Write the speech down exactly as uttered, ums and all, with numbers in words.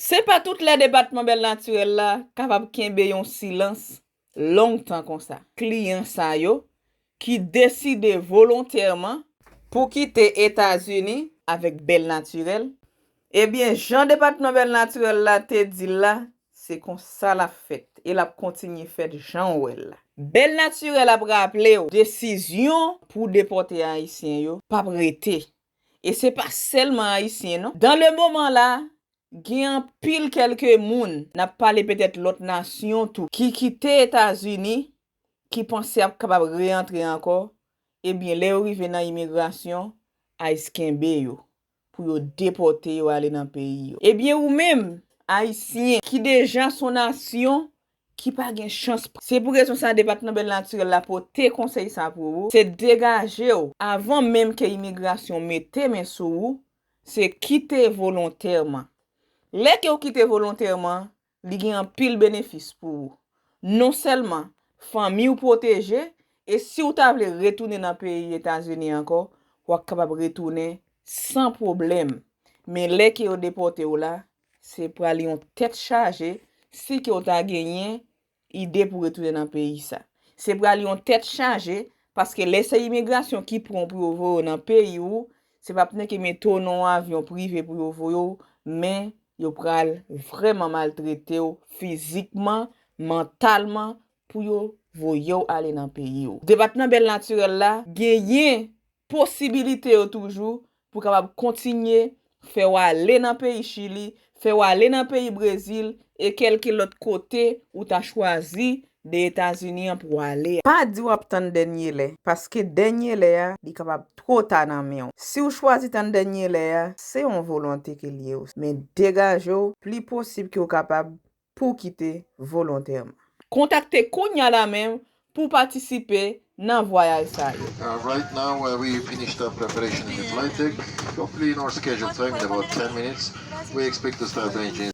Se pa tout lè depatman Bèl Natirèl la kapab kenbe yon silans longtan konsa. Kliyan sa yo ki deside volontèman pou kite Etazini avèk Bèl Natirèl, ebyen, jan depatman Bèl Natirèl la te di l la, se konsa l ap fèt e l ap kontinye fèt jan w wè l la. Bèl Natirèl ap raple w, desizyon pou depòte Ayisyen yo p ap rete. E se pa sèlman Ayisyen, non. Dan le moman la, gen anpil kèlke moun, n ap pale petèt lòt nasyon tou, ki kite Etazini, ki panse ap kapab reyantre ankò. Ebyen, lè yo rive nan imigrasyon, ICE kenbe yo pou yo depòte yo ale nan peyi yo. Ebyen, ou menm, Ayisyen, ki deja s on nasyon ki pa gen chans. Se pou rezon sa, depatman Bèl Natirèl la pote konsèy sa pou ou, se degaje w avan menm ke imigrasyon mete men sou ou, se kite volontèman. Lè ke w kite volontèman, li gen anpil benefis pou ou. Non sèlman fanmi w pwoteje, e si w ta vle retounen nan peyi Etazini ankò, w ap kapab retounen san pwoblèm. Men lè ke yo depòte w la, se pral yon tèt chaje si ke w ta genyen ide pou retounen nan peyi sa. Se pral yon tèt chaje, paske lè se imigrasyon ki pran w pou yo voye w nan peyi w, se p ap nenke mete w nan yon avyon prive pou yo voye w, men yo pral vrèman maltrete w fizikman, mantalman, pou yo voye w ale nan peyi w. Depatman Bèl Natirèl la genyen posibilite yo toujou pou kapab kontinye fè w ale nan peyi Chili, fè w ale nan peyi Brezil, e kèlke lòt kote ou ta chwazi de Etazini an pou w ale. Pa di w ap tann dènye lè, paske dènye lè a, li kapab twò ta nan men w. Si w chwazi tann dènye lè a, se yon volonte ke l ye w. Men degaje w pli posib ke w kapab pou w kite volontèman. Kontakte kounye a la menm pou w patisipe nan vwayaj sa yo. Uh, right now, uh, we finished our preparation in the flight deck. Hopefully, in our scheduled time, in about ten minutes, we expect to start the engine.